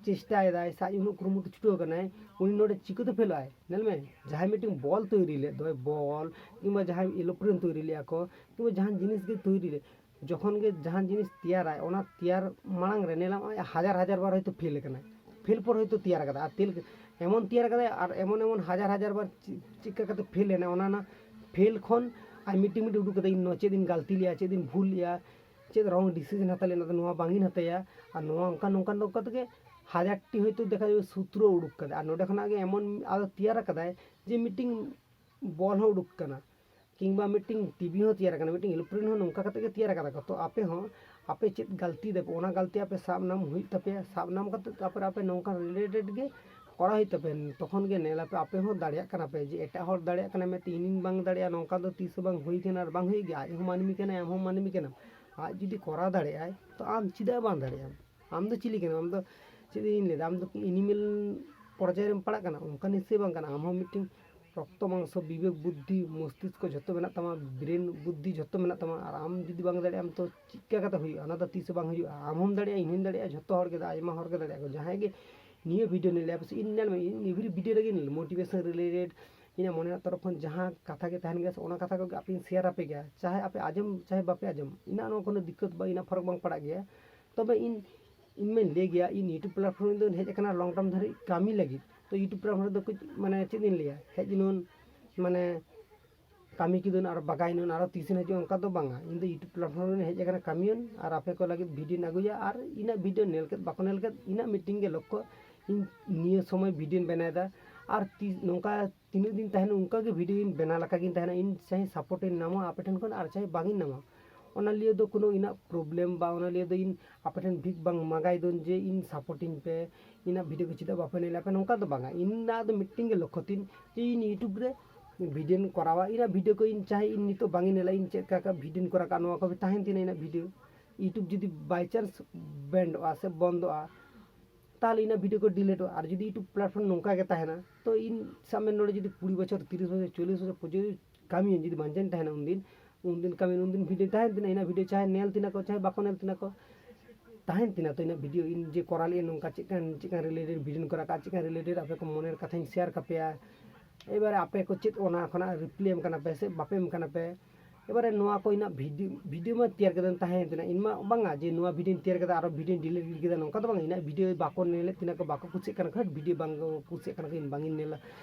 ᱪᱮᱥᱴᱟᱭᱮᱫᱟᱭ, ᱥᱮ ᱟᱡ ᱩᱱᱟᱹᱜ ᱠᱩᱨᱩᱢᱩᱴᱩ ᱪᱷᱩᱴᱟᱹᱣ ᱟᱠᱟᱱᱟᱭ, ᱩᱱᱤ ᱱᱚᱰᱮ ᱪᱤᱠᱟᱹᱛᱮ ᱯᱷᱮᱞᱚᱜᱼᱟᱭ? ᱧᱮᱞ ᱢᱮ, ᱡᱟᱦᱟᱸᱭ ᱢᱤᱫᱴᱮᱱ ᱵᱚᱞ ᱛᱳᱭᱨᱤ ᱞᱮᱫ ᱫᱚᱭ, ᱵᱚᱞ ᱠᱤᱝᱵᱟ ᱡᱟᱦᱟᱸᱭ ᱮᱨᱳᱯᱞᱮᱱ ᱛᱳᱭᱨᱤ ᱞᱮᱫᱼᱟ ᱠᱚ, ᱠᱤᱝᱵᱟ ᱡᱟᱦᱟᱱ ᱡᱤᱱᱤᱥ ᱜᱮ ᱛᱳᱭᱨᱤ ᱞᱮᱫ, ᱡᱚᱠᱷᱚᱱ ᱜᱮ ᱡᱟᱦᱟᱱ ᱡᱤᱱᱤᱥ ᱛᱮᱭᱟᱨᱟᱭ, ᱚᱱᱟ ᱛᱮᱭᱟᱨ ᱢᱟᱲᱟᱝ ᱨᱮ ᱧᱮᱞᱟᱢ ᱟᱡ ᱦᱟᱡᱟᱨ ᱦᱟᱡᱟᱨ ᱵᱟᱨ ᱦᱚᱭᱛᱳ ᱯᱷᱮᱞ ᱟᱠᱟᱱᱟᱭ, ᱯᱷᱮᱞ ᱯᱚᱨ ᱦᱚᱭᱛᱳ ᱛᱮᱭᱟᱨ ᱟᱠᱟᱫᱟ, ᱟᱨ ᱛᱮᱞ ᱮᱢᱚᱱ ᱛᱮᱭᱟᱨ ᱟᱠᱟᱫᱟᱭ, ᱟᱨ ᱮᱢᱚᱱ ᱮᱢᱚᱱ ᱦᱟᱡᱟᱨ ᱦᱟᱡᱟᱨ ᱵᱟᱨ ᱪᱮ-, ᱪᱮᱫ ᱞᱮᱠᱟ ᱠᱟᱛᱮ ᱯᱷᱮᱞ ᱮᱱᱟ, ᱚᱱᱟ ᱚᱱᱟ ᱯᱷᱮᱞ ᱠᱷᱚᱱ ᱟᱡ ᱢᱤᱫᱴᱤᱝ ᱢᱤᱫᱴᱤᱝ ᱩᱰᱩᱠ ᱠᱟᱫᱟ, ᱤᱧ ᱱᱚᱣᱟ ᱪᱮᱫ ᱤᱧ ᱜᱟᱹᱞᱛᱤ ᱞᱮᱜᱼᱟ, ᱪᱮᱫ ᱤᱧ ᱵᱷᱩᱞ ᱞᱮᱜᱼᱟ, ᱪᱮᱫ ᱨᱚᱝ ᱰᱤᱥᱤᱡᱮᱱ ᱦᱟᱛᱟᱣ ᱞᱮᱱᱟ, ᱱᱚᱣᱟ ᱵᱟᱝ ᱤᱧ ᱦᱟᱛᱟᱭᱟ, ᱟᱨ ᱱᱚᱣᱟ ᱚᱱᱠᱟ ᱱᱚᱝᱠᱟ ᱱᱚᱝᱠᱟ ᱛᱮᱜᱮ ᱦᱟᱡᱟᱨ ᱴᱤ ᱦᱚᱭᱛᱳ ᱫᱮᱠᱷᱟ ᱡᱟᱵᱮ ᱥᱩᱛᱨᱚ ᱩᱰᱩᱠ ᱠᱟᱫᱟ, ᱟᱨ ᱱᱚᱰᱮ ᱠᱷᱚᱱᱟᱜ ᱜᱮ ᱮᱢᱚᱱ ᱟᱫᱚ ᱛᱮᱭᱟᱨ ᱟᱠᱟᱫᱟᱭ ᱡᱮ ᱢᱤᱫᱴᱤᱝ ᱵᱚᱞ ᱦᱚᱸ ᱩᱰᱩᱠ ᱠᱟᱱᱟ, ᱠᱤᱝᱵᱟ ᱢᱤᱫᱴᱤᱝ ᱴᱤᱵᱷᱤ ᱦᱚᱸ ᱛᱮᱭᱟᱨ ᱟᱠᱟᱱᱟ, ᱢᱤᱫᱴᱤᱝ ᱮᱨᱳᱯᱞᱮᱱ ᱦᱚᱸ ᱱᱚᱝᱠᱟ ᱠᱟᱛᱮ ᱜᱮ ᱛᱮᱭᱟᱨ ᱟᱠᱟᱫᱟ ᱠᱚ᱾ ᱛᱚ ᱟᱯᱮ ᱦᱚᱸ ᱟᱯᱮ ᱪᱮᱫ ᱜᱟᱹᱞᱛᱤ ᱫᱟᱯᱮ, ᱚᱱᱟ ᱜᱟᱹᱞᱛᱤ ᱟᱯᱮ ᱥᱟᱵ ᱱᱟᱢ ᱦᱩᱭᱩᱜ ᱛᱟᱯᱮᱭᱟ, ᱥᱟᱵ ᱱᱟᱢ ᱠᱟᱛᱮ ᱛᱟᱨᱯᱚᱨᱮ ᱟᱯᱮ ᱱᱚᱝᱠᱟ ᱨᱤᱞᱮᱴᱮᱰ ᱜᱮ ᱠᱚᱨᱟᱣ ᱦᱩᱭᱩᱜ ᱛᱟᱯᱮᱭᱟ᱾ ᱛᱚᱠᱷᱚᱱ ᱜᱮ ᱧᱮᱞ ᱟᱯᱮ, ᱟᱯᱮ ᱦᱚᱸ ᱫᱟᱲᱮᱭᱟᱜ ᱠᱟᱱᱟ ᱯᱮ ᱡᱮ ᱮᱴᱟᱜ ᱦᱚᱲ ᱫᱟᱲᱮᱭᱟᱜ ᱠᱟᱱᱟ ᱢᱮᱱᱛᱮ ᱤᱧᱤᱧ ᱵᱟᱝ ᱫᱟᱲᱮᱭᱟᱜᱼᱟ, ᱱᱚᱝᱠᱟ ᱫᱚ ᱛᱤᱥ ᱦᱚᱸ ᱵᱟᱝ ᱦᱩᱭ ᱠᱟᱱᱟ ᱟᱨ ᱵᱟᱝ ᱦᱩᱭᱩᱜ ᱜᱮᱭᱟ᱾ ᱟᱡ ᱦᱚᱸ ᱢᱟᱹᱱᱢᱤ ᱠᱟᱱᱟᱭ, ᱟᱢ ᱦᱚᱸ ᱢᱟᱹᱱᱢᱤ ᱠᱟᱱᱟᱢ᱾ ᱟᱡ ᱡᱩᱫᱤ ᱠᱚᱨᱟᱣ ᱫᱟᱲᱮᱭᱟᱜᱼᱟᱭ, ᱛᱚ ᱟᱢ ᱪᱮᱫᱟᱜ ᱵᱟᱝ ᱫᱟᱲᱮᱭᱟᱜᱼᱟᱢ? ᱟᱢ ᱫᱚ ᱪᱤᱞᱤ ᱠᱟᱱᱟᱢ? ᱟᱢ ᱫᱚ ᱪᱮᱫ ᱤᱧ ᱞᱟᱹᱭᱫᱟ, ᱟᱢ ᱫᱚ ᱮᱱᱤᱢᱮᱞ ᱯᱚᱨᱡᱟᱭ ᱨᱮᱢ ᱯᱟᱲᱟᱜ ᱠᱟᱱᱟ? ᱚᱱᱠᱟ ᱱᱤᱥᱪᱚᱭ ᱵᱟᱝ ᱠᱟᱱᱟ᱾ ᱟᱢ ᱦᱚᱸ ᱢᱤᱫᱴᱮᱱ ᱨᱚᱠᱛᱚ ᱢᱟᱝᱥᱚ, ᱵᱤᱵᱮᱠ, ᱵᱩᱫᱽᱫᱷᱤ, ᱢᱚᱥᱛᱤᱥᱠᱚ ᱡᱷᱚᱛᱚ ᱢᱮᱱᱟᱜ ᱛᱟᱢᱟ, ᱵᱨᱮᱱ ᱵᱩᱫᱽᱫᱷᱤ ᱡᱷᱚᱛᱚ ᱢᱮᱱᱟᱜ ᱛᱟᱢᱟ᱾ ᱟᱨ ᱟᱢ ᱡᱩᱫᱤ ᱵᱟᱝ ᱫᱟᱲᱮᱭᱟᱜ ᱟᱢ, ᱛᱚ ᱪᱤᱠᱟ ᱠᱟᱛᱮ ᱦᱩᱭᱩᱜᱼᱟ? ᱚᱱᱟ ᱫᱚ ᱛᱤᱥ ᱦᱚᱸ ᱵᱟᱝ ᱦᱩᱭᱩᱜᱼᱟ᱾ ᱟᱢ ᱦᱚᱸᱢ ᱫᱟᱲᱮᱭᱟᱜᱼᱟ, ᱤᱧ ᱦᱚᱸᱧ ᱫᱟᱲᱮᱭᱟᱜᱼᱟ, ᱡᱷᱚᱛᱚ ᱦᱚᱲ ᱜᱮ, ᱟᱭᱢᱟ ᱦᱚᱲ ᱜᱮ ᱫᱟᱲᱮᱭᱟᱜᱼᱟ ᱠᱚ᱾ ᱡᱟᱦᱟᱸᱭ ᱜᱮ ᱱᱤᱭᱟᱹ ᱵᱷᱤᱰᱤᱭᱳ ᱧᱮᱞ ᱞᱮᱭᱟ, ᱯᱟᱥᱮᱡ ᱤᱧ ᱧᱮᱞ ᱢᱮ, ᱤᱧ every video ᱨᱮᱜᱮᱧ ᱞᱟᱹᱭᱟ, motivation related, ᱤᱧᱟᱹᱜ ᱢᱚᱱᱮ ᱨᱮᱱᱟᱜ ᱛᱚᱨᱚᱯ ᱠᱷᱚᱱ ᱡᱟᱦᱟᱸ ᱠᱟᱛᱷᱟ ᱜᱮ ᱛᱟᱦᱮᱱ ᱜᱮᱭᱟ ᱥᱮ, ᱚᱱᱟ ᱠᱟᱛᱷᱟ ᱠᱚᱜᱮ ᱟᱯᱮᱧ ᱥᱮᱭᱟᱨ ᱟᱯᱮ ᱜᱮᱭᱟ, ᱪᱟᱦᱮ ᱟᱯᱮ ᱟᱸᱡᱚᱢ ᱪᱟᱦᱮ ᱵᱟᱯᱮ ᱟᱸᱡᱚᱢ, ᱤᱧᱟᱹᱜ ᱱᱚᱣᱟ ᱠᱳᱱᱳ ᱫᱤᱠᱠᱚᱛ ᱵᱟ, ᱤᱧᱟᱹᱜ ᱯᱷᱟᱨᱟᱠ ᱵᱟᱝ ᱯᱟᱲᱟᱜ ᱜᱮᱭᱟ᱾ ᱛᱚᱵᱮ ᱤᱧ ᱤᱧ ᱢᱟᱧ ᱞᱟᱹᱭ ᱜᱮᱭᱟ, ᱤᱧ YouTube platform ᱨᱮᱫᱚ ᱦᱮᱡ ᱟᱠᱟᱱᱟ long term ᱫᱷᱟᱹᱨᱤᱡ ᱠᱟᱹᱢᱤ ᱞᱟᱹᱜᱤᱫ᱾ ᱛᱚ YouTube platform ᱨᱮᱫᱚ ᱠᱟᱹᱡ ᱢᱟᱱᱮ ᱪᱮᱫ ᱤᱧ ᱞᱟᱹᱭᱟ, ᱦᱮᱡ ᱮᱱᱟᱹᱧ, ᱢᱟᱱᱮ ᱠᱟᱹᱢᱤ ᱠᱮᱫᱟᱹᱧ ᱟᱨ ᱵᱟᱜᱟᱭᱮᱱᱟᱹᱧ, ᱟᱨᱚ ᱛᱤᱥ ᱤᱧ ᱦᱤᱡᱩᱜᱼᱟ, ᱚᱱᱠᱟ ᱫᱚ ᱵᱟᱝᱟ᱾ ᱤᱧ ᱫᱚ YouTube platform ᱨᱮ ᱦᱮᱡ ᱟᱠᱟᱱᱟ ᱠᱟᱹᱢᱤᱭᱟᱹᱧ, ᱟᱨ ᱟᱯᱮ ᱠᱚ ᱞᱟᱹᱜᱤᱫ ᱵᱷᱤᱰᱤᱭᱳᱧ ᱟᱹᱜᱩᱭᱟ, ᱟᱨ ᱤᱧᱟᱹᱜ ᱵᱷᱤᱰᱤᱭᱳ ᱧᱮᱞ ᱠᱮᱫ ᱵᱟᱠᱚ ᱧᱮᱞ ᱠᱮᱫ, ᱤᱧᱟᱹᱜ ᱢᱤᱫᱴᱤᱝ ᱜᱮ ᱞᱚᱠᱠᱷᱚ, ᱤᱧ ᱱᱤᱭᱟᱹ ᱥᱚᱢᱚᱭ ᱵᱷᱤᱰᱤᱭᱳᱧ ᱵᱮᱱᱟᱣᱮᱫᱟ, ᱟᱨ ᱛᱤᱥ ᱱᱚᱝᱠᱟ ᱛᱤᱱᱟᱹᱜ ᱫᱤᱱ ᱛᱟᱦᱮᱱᱟ ᱚᱱᱠᱟ ᱜᱮ ᱵᱷᱤᱰᱤᱭᱳ ᱤᱧ ᱵᱮᱱᱟᱣ ᱞᱮᱠᱟ ᱜᱤᱧ ᱛᱟᱦᱮᱱᱟ᱾ ᱤᱧ ᱪᱟᱦᱮ ᱥᱟᱯᱳᱨᱴ ᱤᱧ ᱧᱟᱢᱟ ᱟᱯᱮ ᱴᱷᱮᱱ ᱠᱷᱚᱱ, ᱟᱨ ᱪᱟᱦᱮ ᱵᱟᱝ ᱤᱧ ᱧᱟᱢᱟ, ᱚᱱᱟ ᱞᱤᱭᱟᱹ ᱫᱚ ᱠᱳᱱᱳ ᱤᱧᱟᱹᱜ ᱯᱨᱚᱵᱞᱮᱢ ᱵᱟ ᱚᱱᱟ ᱞᱤᱭᱟᱹ ᱫᱚ ᱤᱧ ᱟᱯᱮ ᱴᱷᱮᱱ ᱵᱷᱤᱠ ᱵᱟᱝ ᱢᱟᱜᱟᱭ ᱫᱚᱧ ᱡᱮ ᱤᱧ ᱥᱟᱯᱳᱨᱴ ᱤᱧ ᱯᱮ, ᱤᱧᱟᱹᱜ ᱵᱷᱤᱰᱤᱭᱳ ᱠᱚ ᱪᱮᱫᱟᱜ ᱵᱟᱯᱮ ᱧᱮᱞᱟ ᱯᱮ, ᱱᱚᱝᱠᱟ ᱫᱚ ᱵᱟᱝᱟ᱾ ᱤᱧᱟᱹᱜ ᱫᱚ ᱢᱤᱫᱴᱮᱱ ᱜᱮ ᱞᱚᱠᱠᱷᱚ ᱛᱤᱧ ᱡᱮ ᱤᱧ YouTube ᱨᱮ ᱵᱷᱤᱰᱤᱭᱳᱧ ᱠᱚᱨᱟᱣᱟ, ᱤᱧᱟᱹᱜ ᱵᱷᱤᱰᱤᱭᱳ ᱠᱚ ᱤᱧ ᱪᱟᱦᱮ ᱤᱧ ᱱᱤᱛᱚᱜ ᱵᱟᱝ ᱤᱧ ᱧᱮᱞᱟ, ᱤᱧ ᱪᱮᱫ ᱞᱮᱠᱟ ᱵᱷᱤᱰᱤᱭᱳᱧ ᱠᱚᱨᱟᱣ ᱠᱟᱜᱼᱟ ᱱᱚᱣᱟ ᱠᱚ ᱛᱟᱦᱮᱱ ᱛᱤᱧᱟᱹ ᱤᱧᱟᱹᱜ ᱵᱷᱤᱰᱤᱭᱳ᱾ YouTube ᱡᱩᱫᱤ by chance ᱵᱮᱱᱰᱚᱜᱼᱟ ᱥᱮ ᱵᱚᱱᱫᱚᱜᱼᱟ, ᱛᱟᱦᱚᱞᱮ ᱤᱧᱟᱹᱜ ᱵᱷᱤᱰᱤᱭᱳ ᱠᱚ ᱰᱤᱞᱤᱴᱚᱜᱼᱟ᱾ ᱟᱨ ᱡᱩᱫᱤ YouTube platform ᱱᱚᱝᱠᱟ ᱜᱮ ᱛᱟᱦᱮᱱᱟ, ᱛᱚ ᱤᱧ ᱥᱟᱵ ᱢᱮ ᱱᱚᱰᱮ ᱡᱩᱫᱤ ᱠᱩᱲᱤ ᱵᱚᱪᱷᱚᱨ, ᱛᱤᱨᱤᱥ ᱵᱚᱪᱷᱚᱨ, ᱪᱚᱞᱞᱤᱥ ᱵᱚᱪᱷᱚᱨ ᱯᱚᱨᱡᱚᱱᱛᱚ ᱠᱟᱹᱢᱤᱭᱟᱹᱧ, ᱡᱩᱫᱤ ᱵᱟᱧᱪᱟᱣ ᱤᱧ ᱛᱟᱦᱮᱱᱟ ᱩᱱᱫᱤᱱ, ᱩᱱᱫᱤᱱ ᱠᱟᱹᱢᱤ, ᱩᱱᱫᱤᱱ ᱵᱷᱤᱰᱤᱭᱳ ᱛᱟᱦᱮᱱ ᱛᱤᱧᱟᱹ, ᱤᱧᱟᱹᱜ ᱵᱷᱤᱰᱤᱭᱳ ᱪᱟᱦᱮ ᱧᱮᱞ ᱛᱤᱧᱟᱹ ᱠᱚ ᱪᱟᱦᱮ ᱵᱟᱠᱚ ᱧᱮᱞ ᱛᱤᱧᱟᱹ ᱠᱚ, ᱛᱟᱦᱮᱱ ᱛᱤᱧᱟ ᱛᱚ ᱤᱧᱟᱹᱜ ᱵᱷᱤᱰᱤᱭᱳ, ᱤᱧ ᱡᱮ ᱠᱚᱨᱟᱣ ᱞᱮᱫᱼᱟ ᱱᱚᱝᱠᱟ ᱪᱮᱫ ᱠᱟᱱ ᱪᱮᱫ ᱠᱟᱱ ᱨᱤᱞᱮᱴᱮᱰ ᱵᱷᱤᱰᱤᱭᱳᱧ ᱠᱚᱨᱟᱣ ᱠᱟᱜᱼᱟ, ᱪᱮᱫ ᱠᱟᱱ ᱨᱤᱞᱮᱴᱮᱰ ᱟᱯᱮ ᱠᱚ ᱢᱚᱱᱮᱨ ᱠᱟᱛᱷᱟᱧ ᱥᱮᱭᱟᱨ ᱠᱟᱯᱮᱭᱟ᱾ ᱮᱵᱟᱨᱮ ᱟᱯᱮ ᱠᱚ ᱪᱮᱫ ᱚᱱᱟ ᱠᱷᱚᱱᱟᱜ ᱨᱤᱯᱞᱟᱭ ᱮᱢ ᱠᱟᱱᱟ ᱯᱮ ᱥᱮ ᱵᱟᱯᱮ ᱮᱢ ᱠᱟᱱᱟ ᱯᱮ᱾ ᱮᱵᱟᱨᱮ ᱱᱚᱣᱟ ᱠᱚ ᱤᱧᱟᱹᱜ ᱵᱷᱤᱰᱤᱭᱳ, ᱵᱷᱤᱰᱤᱭᱳ ᱢᱟ ᱛᱮᱭᱟᱨ ᱠᱟᱛᱮ ᱛᱟᱦᱮᱸᱭᱮᱱ ᱛᱤᱧᱟ, ᱤᱧ ᱢᱟ ᱵᱟᱝᱟ ᱡᱮ ᱱᱚᱣᱟ ᱵᱷᱤᱰᱤᱭᱳᱧ ᱛᱮᱭᱟᱨ ᱠᱮᱫᱟ ᱟᱨᱚ ᱵᱷᱤᱰᱤᱭᱳᱧ ᱰᱤᱞᱤᱴ ᱜᱤᱰᱤ ᱠᱮᱫᱟ, ᱱᱚᱝᱠᱟ ᱫᱚ ᱵᱟᱝ᱾ ᱤᱧᱟᱹᱜ ᱵᱷᱤᱰᱤᱭᱳ ᱵᱟᱠᱚ ᱧᱮᱞᱮᱫ ᱛᱤᱧᱟ ᱠᱚ, ᱵᱟᱠᱚ ᱠᱩᱥᱤᱭᱟᱜ ᱠᱟᱱᱟ ᱠᱚ, ᱵᱷᱤᱰᱤᱭᱳ ᱵᱟᱝ ᱠᱚ ᱠᱩᱥᱤᱭᱟᱜ ᱠᱟᱱᱟ ᱠᱚ, ᱤᱧ ᱵᱟᱝᱤᱧ ᱧᱮᱞᱟ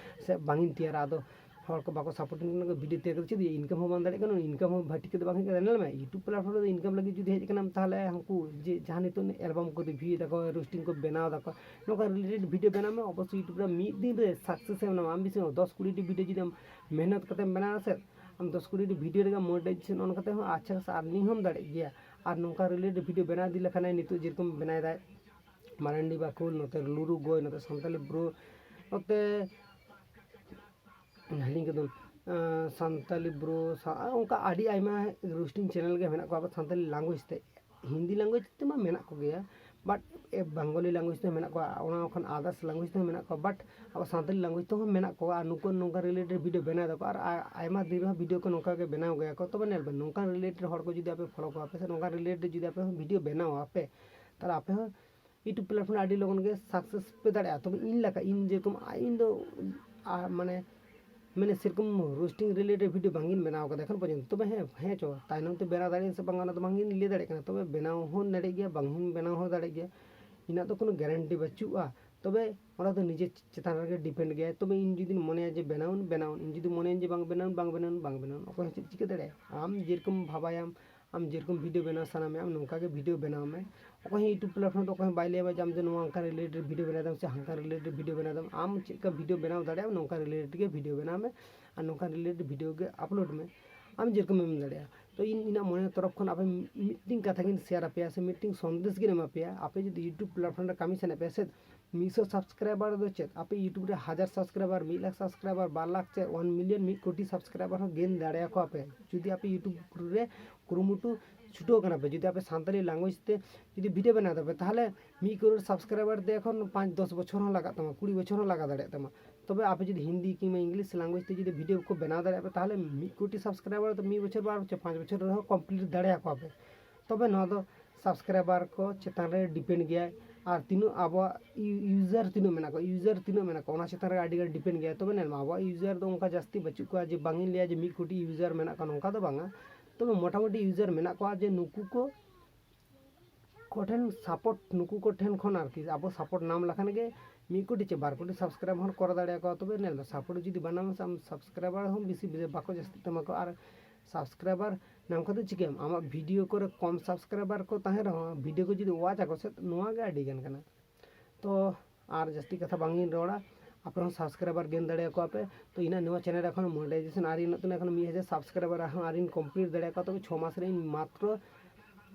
ᱥᱮ ᱵᱟᱝᱤᱧ ᱛᱮᱭᱟᱨᱟ᱾ ᱟᱫᱚ ᱦᱚᱲ ᱠᱚ ᱵᱟᱠᱚ ᱥᱟᱯᱳᱨᱴ ᱠᱟᱱᱟ, ᱵᱷᱤᱰᱤᱭᱳ ᱛᱮᱭᱟᱨ ᱠᱟᱛᱮ ᱪᱮᱫ ᱤᱱᱠᱟᱢ ᱦᱚᱸ ᱵᱟᱝ ᱫᱟᱲᱮᱭᱟᱜ ᱠᱟᱱᱟ, ᱤᱱᱠᱟᱢ ᱦᱚᱸ ᱵᱷᱟᱹᱴᱤ ᱠᱟᱛᱮ ᱵᱟᱝ ᱦᱮᱡ ᱠᱟᱱᱟ᱾ ᱧᱮᱞ ᱢᱮ, ᱤᱭᱩᱴᱩᱵᱽ ᱯᱞᱟᱴᱯᱷᱚᱨᱢ ᱨᱮ ᱤᱱᱠᱟᱢ ᱞᱟᱹᱜᱤᱫ ᱡᱩᱫᱤ ᱦᱮᱡ ᱠᱟᱱᱟᱢ, ᱛᱟᱦᱚᱞᱮ ᱦᱟᱱᱠᱩ ᱡᱮ ᱡᱟᱦᱟᱸ ᱱᱤᱛᱚᱜ ᱮᱞᱵᱟᱢ ᱠᱚ ᱨᱤᱵᱷᱤᱭᱩ ᱫᱟᱠᱚ, ᱨᱳᱥᱴᱤᱝ ᱠᱚ ᱵᱮᱱᱟᱣ ᱫᱟᱠᱚ, ᱱᱚᱝᱠᱟ ᱨᱤᱞᱮᱴᱮᱰ ᱵᱷᱤᱰᱤᱭᱳ ᱵᱮᱱᱟᱣ ᱢᱮ, ᱚᱵᱚᱥᱥᱳᱭ ᱤᱭᱩᱴᱩᱵᱽ ᱨᱮ ᱢᱤᱫ ᱫᱤᱱ ᱨᱮ ᱥᱟᱠᱥᱮᱥ ᱮᱢ ᱧᱟᱢᱟ᱾ ᱟᱢ ᱵᱮᱥᱤ ᱫᱚᱥ ᱠᱩᱲᱤᱴᱤ ᱵᱷᱤᱰᱤᱭᱳ ᱡᱩᱫᱤ ᱟᱢ ᱢᱮᱦᱱᱚᱛ ᱠᱟᱛᱮᱢ ᱵᱮᱱᱟᱣᱟ ᱥᱮ, ᱟᱢ ᱫᱚᱥ ᱠᱩᱲᱤᱴᱤ ᱵᱷᱤᱰᱤᱭᱳ ᱨᱮᱜᱮ ᱢᱚᱱᱮᱴᱟᱭᱡᱮᱥᱚᱱ ᱚᱱ ᱠᱟᱛᱮ ᱦᱚᱸ ᱟᱪᱪᱷᱟ ᱠᱷᱟᱥᱟ ᱟᱨᱱᱤᱝ ᱦᱚᱸᱢ ᱫᱟᱲᱮᱜ ᱜᱮᱭᱟ᱾ ᱟᱨ ᱱᱚᱝᱠᱟ ᱨᱤᱞᱮᱴᱮᱰ ᱵᱷᱤᱰᱤᱭᱳ ᱵᱮᱱᱟᱣ ᱤᱫᱤ ᱞᱮᱠᱷᱟᱱ ᱱᱤᱛᱚᱜ ᱡᱮᱨᱚᱠᱚᱢ ᱵᱮᱱᱟᱣ ᱮᱫᱟᱭ ᱢᱟᱨᱟᱱᱰᱤ ᱵᱟᱠᱷᱳᱞ, ᱱᱚᱛᱮ ᱞᱩᱨᱩ ᱜᱚᱭ, ᱱᱚᱛᱮ ᱥᱟᱱᱛᱟᱞᱤ ᱵᱨᱳ, ᱱᱚᱛᱮ ᱦᱤᱲᱤᱧ ᱠᱮᱫᱟᱹᱧ, ᱟᱸ, ᱥᱟᱱᱛᱟᱞᱤ ᱵᱨᱳ, ᱥᱟ-, ᱚᱱᱠᱟ ᱟᱹᱰᱤ ᱟᱭᱢᱟ ᱨᱳᱥᱴᱤᱝ ᱪᱮᱱᱮᱞ ᱜᱮ ᱢᱮᱱᱟᱜ ᱠᱚᱣᱟ ᱟᱵᱚ ᱥᱟᱱᱛᱟᱞᱤ ᱞᱮᱝᱜᱩᱭᱮᱡᱽ ᱛᱮ᱾ ᱦᱤᱱᱫᱤ ᱞᱮᱝᱜᱩᱭᱮᱡᱽ ᱛᱮᱢᱟ ᱢᱮᱱᱟᱜ ᱠᱚᱜᱮᱭᱟ, but ᱮ, ᱵᱟᱝᱜᱟᱞᱤ ᱞᱮᱝᱜᱩᱭᱮᱡᱽ ᱛᱮᱦᱚᱸ ᱢᱮᱱᱟᱜ ᱠᱚᱣᱟ, ᱚᱱᱟ ᱠᱷᱚᱱ ᱟᱫᱟᱨᱥ ᱞᱮᱝᱜᱩᱭᱮᱡᱽ ᱛᱮᱦᱚᱸ ᱢᱮᱱᱟᱜ ᱠᱚᱣᱟ, but ᱟᱵᱚ ᱥᱟᱱᱛᱟᱞᱤ ᱞᱮᱝᱜᱩᱭᱮᱡᱽ ᱛᱮᱦᱚᱸ ᱢᱮᱱᱟᱜ ᱠᱚᱣᱟ᱾ ᱟᱨ ᱱᱩᱠᱩ ᱱᱚᱝᱠᱟ ᱨᱤᱞᱮᱴᱮᱰ ᱵᱷᱤᱰᱤᱭᱳ ᱵᱮᱱᱟᱣ ᱫᱟᱠᱚ, ᱟᱨ ᱟ-, ᱟᱭᱢᱟ ᱫᱤᱱ ᱨᱮᱦᱚᱸ ᱵᱷᱤᱰᱤᱭᱳ ᱠᱚ ᱱᱚᱝᱠᱟ ᱜᱮ ᱵᱮᱱᱟᱣ ᱜᱮᱭᱟ ᱠᱚ᱾ ᱛᱚᱵᱮ ᱧᱮᱞ ᱵᱮᱱ, ᱱᱚᱝᱠᱟᱱ ᱨᱤᱞᱮᱴᱮᱰ ᱦᱚᱲ ᱠᱚ ᱡᱩᱫᱤ ᱟᱯᱮ ᱯᱷᱚᱞᱳ ᱠᱚᱣᱟ ᱯᱮ ᱥᱮ ᱱᱚᱝᱠᱟᱱ ᱨᱤᱞᱮᱴᱮᱰ ᱡᱩᱫᱤ ᱟᱯᱮ ᱦᱚᱸ ᱵᱷᱤᱰᱤᱭᱳ ᱵᱮᱱᱟᱣ ᱟᱯᱮ, ᱛᱟᱦᱚᱞᱮ ᱟᱯᱮ ᱦᱚᱸ ᱤᱭᱩᱴᱩᱵᱽ ᱯᱞᱟᱴᱯᱷᱚᱨᱢ ᱨᱮ ᱟᱹᱰᱤ ᱞᱚᱜᱚᱱ ᱜᱮ ᱥᱟᱠᱥᱮᱥ ᱯᱮ ᱫᱟᱲᱮᱭᱟᱜᱼᱟ᱾ ᱛᱚᱵᱮ ᱤᱧ ᱞᱮᱠᱟ, ᱤᱧ ᱡᱮᱨᱚᱠᱚᱢ, ᱤᱧ ᱫᱚ, ᱟ, ᱢᱟᱱᱮ, ᱢᱟᱱᱮ ᱥᱮᱨᱚᱠᱚᱢ ᱨᱳᱥᱴᱤᱝ ᱨᱤᱞᱮᱴᱮᱰ ᱵᱷᱤᱰᱤᱭᱳ ᱵᱟᱝᱜᱤᱧ ᱵᱮᱱᱟᱣ ᱠᱟᱫᱟ ᱮᱠᱷᱚᱱ ᱯᱚᱨᱡᱚᱱᱛᱚ᱾ ᱛᱚᱵᱮ ᱦᱮᱸ, ᱦᱮᱸ ᱪᱚ, ᱛᱟᱭᱱᱚᱢ ᱛᱮ ᱵᱮᱱᱟᱣ ᱫᱟᱲᱮᱭᱟᱜᱼᱟ ᱥᱮ ᱵᱟᱝ, ᱚᱱᱟ ᱫᱚ ᱵᱟᱝᱜᱤᱧ ᱞᱟᱹᱭ ᱫᱟᱲᱮᱭᱟᱜ ᱠᱟᱱᱟ᱾ ᱛᱚᱵᱮ ᱵᱮᱱᱟᱣ ᱦᱚᱸ ᱫᱟᱲᱮᱭᱟᱜ ᱜᱮᱭᱟ, ᱵᱟᱝ ᱦᱚᱸᱧ ᱵᱮᱱᱟᱣ ᱦᱚᱸ ᱫᱟᱲᱮᱭᱟᱜ ᱜᱮᱭᱟ, ᱤᱧᱟᱹᱜ ᱫᱚ ᱠᱳᱱᱳ ᱜᱮᱨᱮᱱᱴᱤ ᱵᱟᱹᱪᱩᱜᱼᱟ᱾ ᱛᱚᱵᱮ ᱚᱱᱟ ᱫᱚ ᱱᱤᱡᱮ ᱪᱮᱛᱟᱱ ᱨᱮᱜᱮ ᱰᱤᱯᱮᱱᱰ ᱜᱮᱭᱟ᱾ ᱛᱚᱵᱮ ᱤᱧ ᱡᱩᱫᱤᱧ ᱢᱚᱱᱮᱭᱟ ᱡᱮ ᱵᱮᱱᱟᱣᱟᱹᱧ, ᱵᱮᱱᱟᱣᱟᱹᱧ, ᱤᱧ ᱡᱩᱫᱤ ᱢᱚᱱᱮᱭᱟᱹᱧ ᱡᱮ ᱵᱟᱝ ᱵᱮᱱᱟᱣᱟᱹᱧ, ᱵᱟᱝ ᱵᱮᱱᱟᱣᱟᱹᱧ, ᱵᱟᱝ ᱵᱮᱱᱟᱣᱟᱹᱧ, ᱚᱠᱚᱭ ᱦᱚᱸ ᱪᱮᱫ ᱪᱤᱠᱟᱹ ᱫᱟᱲᱮᱭᱟᱜᱼᱟ? ᱟᱢ ᱡᱮᱨᱚᱠᱚᱢ ᱵᱷᱟᱵᱟᱭᱟᱢ, ᱟᱢ ᱡᱮᱨᱚᱠᱚᱢ ᱵᱷᱤᱰᱤᱭᱳ ᱵᱮᱱᱟᱣ ᱥᱟᱱᱟ ᱢᱮᱭᱟ, ᱟᱢ ᱱᱚᱝᱠᱟ ᱜᱮ ᱵᱷᱤᱰᱤᱭᱳ ᱵᱮᱱᱟᱣ ᱢᱮ᱾ ᱚᱠᱚᱭ ᱦᱚᱸ ᱤᱭᱩᱴᱩᱵᱽ ᱯᱞᱟᱴᱯᱷᱚᱨᱢ ᱫᱚ ᱚᱠᱚᱭ ᱦᱚᱸ ᱵᱟᱭ ᱞᱟᱹᱭᱟᱢᱟ ᱡᱮ ᱟᱢ ᱫᱚ ᱱᱚᱣᱟ ᱚᱱᱠᱟ ᱨᱤᱞᱮᱴᱮᱰ ᱵᱷᱤᱰᱤᱭᱳ ᱵᱮᱱᱟᱣ ᱛᱟᱢ ᱥᱮ ᱦᱟᱱᱠᱟ ᱨᱤᱞᱮᱴᱮᱰ ᱵᱷᱤᱰᱤᱭᱳ ᱵᱮᱱᱟᱣ ᱛᱟᱢ᱾ ᱟᱢ ᱪᱮᱫ ᱞᱮᱠᱟ ᱵᱷᱤᱰᱤᱭᱳ ᱵᱮᱱᱟᱣ ᱫᱟᱲᱮᱭᱟᱜᱼᱟ, ᱱᱚᱝᱠᱟ ᱨᱤᱞᱮᱴᱮᱰ ᱜᱮ ᱵᱷᱤᱰᱤᱭᱳ ᱵᱮᱱᱟᱣ ᱢᱮ ᱟᱨ ᱱᱚᱝᱠᱟ ᱨᱤᱞᱮᱴᱮᱰ ᱵᱷᱤᱰᱤᱭᱳ ᱜᱮ ᱟᱯᱞᱳᱰ ᱢᱮ᱾ ᱟᱢ ᱡᱮᱨᱚᱠᱚᱢ ᱮᱢ ᱫᱟᱲᱮᱭᱟᱜᱼᱟ᱾ ᱛᱚ, ᱤᱧ ᱤᱧᱟᱹᱜ ᱢᱚᱱᱮ ᱛᱚᱨᱚᱯ ᱠᱷᱚᱱ ᱟᱯᱮ ᱢᱤᱫᱴᱤᱝ ᱠᱟᱛᱷᱟ ᱜᱤᱧ ᱥᱮᱭᱟᱨ ᱟᱯᱮᱭᱟ ᱥᱮ ᱢᱤᱫᱴᱤᱝ ᱥᱚᱱᱫᱮᱥ ᱜᱤᱧ ᱮᱢᱟ ᱯᱮᱭᱟ᱾ ᱟᱯᱮ ᱡᱩᱫᱤ ᱤᱭᱩᱴᱩᱵᱽ ᱯᱞᱟᱴᱯᱷᱚᱨᱢ ᱨᱮ ᱠᱟᱹᱢᱤ ᱥᱟᱱᱟᱭᱮᱫ ᱯᱮᱭᱟ ᱥᱮ, ᱢᱤᱫᱥᱚ ᱥᱟᱵᱥᱠᱨᱟᱭᱵᱟᱨ ᱫᱚ ᱪᱮᱫ? ᱟᱯᱮ ᱤᱭᱩᱴᱩᱵᱽ ᱨᱮ ᱦᱟᱡᱟᱨ ᱥᱟᱵᱥᱠᱨᱟᱭᱵᱟᱨ, ᱢᱤᱫ ᱞᱟᱠᱷ ᱥᱟᱵᱥᱠᱨᱟᱭᱵᱟᱨ, ᱵᱟᱨ ᱞᱟᱠᱷ ᱪᱮ ᱚᱣᱟᱱ ᱢᱤᱞᱤᱭᱚᱱ, ᱢᱤᱫ ᱠᱳᱴᱤ ᱥᱟᱵᱥᱠᱨᱟᱭᱵᱟᱨ ᱦᱚᱸ ᱜᱮᱱ ᱫᱟᱲᱮᱭᱟᱠᱚᱣᱟ ᱯᱮ, ᱡᱩᱫᱤ ᱟᱯᱮ ᱤᱭᱩᱴᱩᱵᱽ ᱨᱮ ᱠᱩᱨᱩᱢᱩᱴᱩ ᱪᱷᱩᱴᱟᱹᱣ ᱠᱟᱱᱟ ᱯᱮ᱾ ᱡᱩᱫᱤ ᱟᱯᱮ ᱥᱟᱱᱛᱟᱲᱤ ᱞᱮᱝᱜᱩᱭᱮᱡᱽ ᱛᱮ ᱡᱩᱫᱤ ᱵᱷᱤᱰᱤᱭᱳ ᱵᱮᱱᱟᱣ ᱛᱟᱯᱮ, ᱛᱟᱦᱚᱞᱮ ᱢᱤᱫ ᱠᱨᱳᱲ ᱥᱟᱵᱥᱠᱨᱟᱭᱵᱟᱨ ᱛᱮ ᱮᱠᱷᱚᱱ ᱯᱟᱸᱪ ᱫᱚᱥ ᱵᱚᱪᱷᱚᱨ ᱦᱚᱸ ᱞᱟᱜᱟᱜ ᱛᱟᱢᱟ, ᱠᱩᱲᱤ ᱵᱚᱪᱷᱚᱨ ᱦᱚᱸ ᱞᱟᱜᱟᱣ ᱫᱟᱲᱮᱭᱟᱜ ᱛᱟᱢᱟ᱾ ᱛᱚᱵᱮ ᱟᱯᱮ ᱡᱩᱫᱤ ᱦᱤᱱᱫᱤ ᱠᱤᱝᱵᱟ ᱤᱝᱞᱤᱥ ᱞᱮᱝᱜᱩᱭᱮᱡᱽ ᱛᱮ ᱡᱩᱫᱤ ᱵᱷᱤᱰᱤᱭᱳ ᱠᱚ ᱵᱮᱱᱟᱣ ᱫᱟᱲᱮᱭᱟᱜ ᱯᱮ, ᱛᱟᱦᱚᱞᱮ ᱢᱤᱫ ᱠᱳᱴᱤ ᱥᱟᱵᱥᱠᱨᱟᱭᱵᱟᱨ ᱫᱚ ᱢᱤᱫ ᱵᱚᱪᱷᱚᱨ ᱵᱟᱨ ᱵᱚᱪᱷᱚᱨ, ᱯᱟᱸᱪ ᱵᱚᱪᱷᱚᱨ ᱨᱮᱦᱚᱸ ᱠᱚᱢᱯᱞᱤᱴ ᱫᱟᱲᱮᱭᱟᱠᱚᱣᱟ ᱯᱮ᱾ ᱛᱚᱵᱮ ᱱᱚᱣᱟ ᱫᱚ subscriber ᱠᱚ ᱪᱮᱛᱟᱱ ᱨᱮ depend ᱜᱮᱭᱟᱭ᱾ ᱟᱨ ᱛᱤᱱᱟᱹᱜ ᱟᱵᱚᱣᱟᱜ ᱤᱭᱩ- user ᱛᱤᱱᱟᱹᱜ ᱢᱮᱱᱟᱜ ᱠᱚᱣᱟ, user ᱛᱤᱱᱟᱹᱜ ᱢᱮᱱᱟᱜ ᱠᱚᱣᱟ, ᱚᱱᱟ ᱪᱮᱛᱟᱱ ᱨᱮ ᱟᱹᱰᱤ ᱜᱟᱱ depend ᱜᱮᱭᱟᱭ᱾ ᱛᱚᱵᱮ ᱧᱮᱞ ᱢᱮ, ᱟᱵᱚᱣᱟᱜ user ᱫᱚ ᱚᱱᱠᱟ ᱡᱟᱹᱥᱛᱤ ᱵᱟᱹᱪᱩᱜ ᱠᱚᱣᱟ ᱡᱮ ᱵᱟᱝ ᱤᱧ ᱞᱟᱹᱭᱟ ᱡᱮ ᱢᱤᱫ ᱠᱳᱴᱤ user ᱢᱮᱱᱟᱜ ᱠᱚᱣᱟ, ᱱᱚᱝᱠᱟ ᱫᱚ ᱵᱟᱝᱟ᱾ ᱛᱚᱵᱮ ᱢᱚᱴᱟᱢᱩᱴᱤ user ᱢᱮᱱᱟᱜ ᱠᱚᱣᱟ ᱡᱮ ᱱᱩᱠᱩ ᱠᱚ ᱠᱚᱴᱷᱮᱱ support, ᱱᱩᱠᱩ ᱠᱚᱴᱷᱮᱱ ᱠᱷᱚᱱ ᱟᱨᱠᱤ ᱟᱵᱚ support ᱧᱟᱢ ᱞᱮᱠᱷᱟᱱ ᱜᱮ ᱢᱤᱫ ᱠᱳᱴᱤ ᱪᱮ ᱵᱟᱨ ᱠᱳᱴᱤ subscriber ᱦᱚᱸ ᱠᱚᱨᱟᱣ ᱫᱟᱲᱮᱭᱟᱠᱚᱣᱟ᱾ ᱛᱚᱵᱮ ᱧᱮᱞ ᱢᱮ, support ᱡᱩᱫᱤ ᱵᱟᱝ ᱧᱟᱢᱟ ᱥᱮ, ᱟᱢ subscriber ᱦᱚᱸ ᱵᱮᱥᱤ ᱵᱮᱥᱤ ᱵᱟᱠᱚ ᱡᱟᱹᱥᱛᱤᱜ ᱛᱟᱢᱟ ᱠᱚ᱾ ᱟᱨ subscriber ᱧᱟᱢ ᱠᱟᱛᱮ ᱪᱤᱠᱟᱹᱭᱟᱢ? ᱟᱢᱟᱜ video ᱠᱚᱨᱮ ᱠᱚᱢ subscriber ᱠᱚ ᱛᱟᱦᱮᱸ ᱨᱮᱦᱚᱸ, video ᱠᱚ ᱡᱩᱫᱤ watch ᱟᱠᱚ ᱥᱮ, ᱱᱚᱣᱟ ᱜᱮ ᱟᱹᱰᱤ ᱜᱟᱱ ᱠᱟᱱᱟ᱾ ᱛᱚ ᱟᱨ ᱡᱟᱹᱥᱛᱤ ᱠᱟᱛᱷᱟ ᱵᱟᱝ ᱤᱧ ᱨᱚᱲᱟ, ᱟᱯᱮ ᱦᱚᱸ subscriber gain ᱫᱟᱲᱮᱭᱟᱠᱚᱣᱟ ᱯᱮ᱾ ᱛᱚ ᱤᱧᱟᱹᱜ ᱱᱚᱣᱟ channel ᱨᱮ ᱮᱠᱷᱚᱱ monetization ᱟᱹᱣᱨᱤ ᱦᱩᱭᱩᱜ ᱛᱤᱧᱟᱹ, ᱮᱠᱷᱚᱱ ᱢᱤᱫ ᱦᱟᱡᱟᱨ subscriber ᱦᱚᱸ ᱟᱹᱣᱨᱤᱧ complete ᱫᱟᱲᱮᱭᱟᱠᱚᱣᱟ᱾ ᱛᱚᱵᱮ ᱪᱷᱚ ᱢᱟᱥ ᱨᱮ ᱤᱧ ᱢᱟᱛᱨᱚ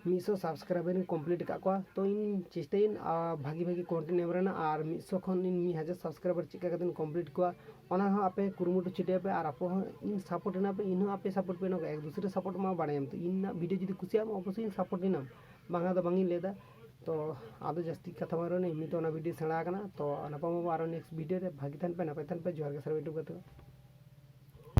ᱢᱤᱫ ᱥᱚ subscriber ᱤᱧ complete ᱟᱠᱟᱫ ᱠᱚᱣᱟ᱾ ᱛᱚ ᱤᱧ ᱪᱮᱥᱴᱟᱭᱟᱹᱧ, ᱟᱨ ᱵᱷᱟᱜᱤ ᱵᱷᱟᱜᱤ content ᱮᱢ ᱨᱮᱱᱟᱜ, ᱟᱨ ᱢᱤᱫ ᱥᱚ ᱠᱷᱚᱱ ᱤᱧ ᱢᱤᱫ ᱦᱟᱡᱟᱨ subscriber ᱪᱮᱫ ᱞᱮᱠᱟ ᱠᱟᱛᱮᱧ complete ᱠᱚᱣᱟ, ᱚᱱᱟ ᱦᱚᱸ ᱟᱯᱮ ᱠᱩᱨᱩᱢᱩᱴᱩ ᱪᱷᱩᱴᱟᱹᱣ ᱯᱮ᱾ ᱟᱨ ᱟᱯᱮ ᱦᱚᱸ ᱤᱧ support ᱮᱱᱟ ᱯᱮ, ᱤᱧ ᱦᱚᱸ ᱟᱯᱮ support ᱯᱮ ᱮᱱᱟ, ᱮᱠ ᱫᱩᱥᱨᱮ support ᱢᱟ ᱵᱟᱲᱟᱭᱟᱢ᱾ ᱛᱚ ᱤᱧᱟᱹᱜ video ᱡᱩᱫᱤ ᱠᱩᱥᱤᱭᱟᱜ ᱢᱟ, ᱚᱵᱚᱥᱥᱳᱭ ᱤᱧ support ᱮᱱᱟᱢ, ᱵᱟᱝᱟ ᱫᱚ ᱵᱟᱝ ᱤᱧ ᱞᱟᱹᱭ ᱮᱫᱟ᱾ ᱛᱚ ᱟᱫᱚ ᱡᱟᱹᱥᱛᱤ ᱠᱟᱛᱷᱟ ᱵᱟᱝ ᱨᱚᱲ, ᱮᱢᱱᱤ ᱛᱮ ᱚᱱᱟ video ᱥᱮᱬᱟ ᱟᱠᱟᱱᱟ᱾ ᱛᱚ ᱧᱟᱯᱟᱢ ᱟᱵᱚ ᱟᱨᱚ next video ᱨᱮ᱾ ᱵᱷᱟᱜᱤ ᱛᱟᱦᱮᱱ ᱯᱮ, ᱱᱟᱯᱟᱭ ᱛᱟᱦᱮᱱ ᱯᱮ᱾ ᱡᱚᱦᱟᱨ ᱜᱮ ᱥᱟᱨ YouTube ᱜᱟᱛᱮ ᱠᱚ᱾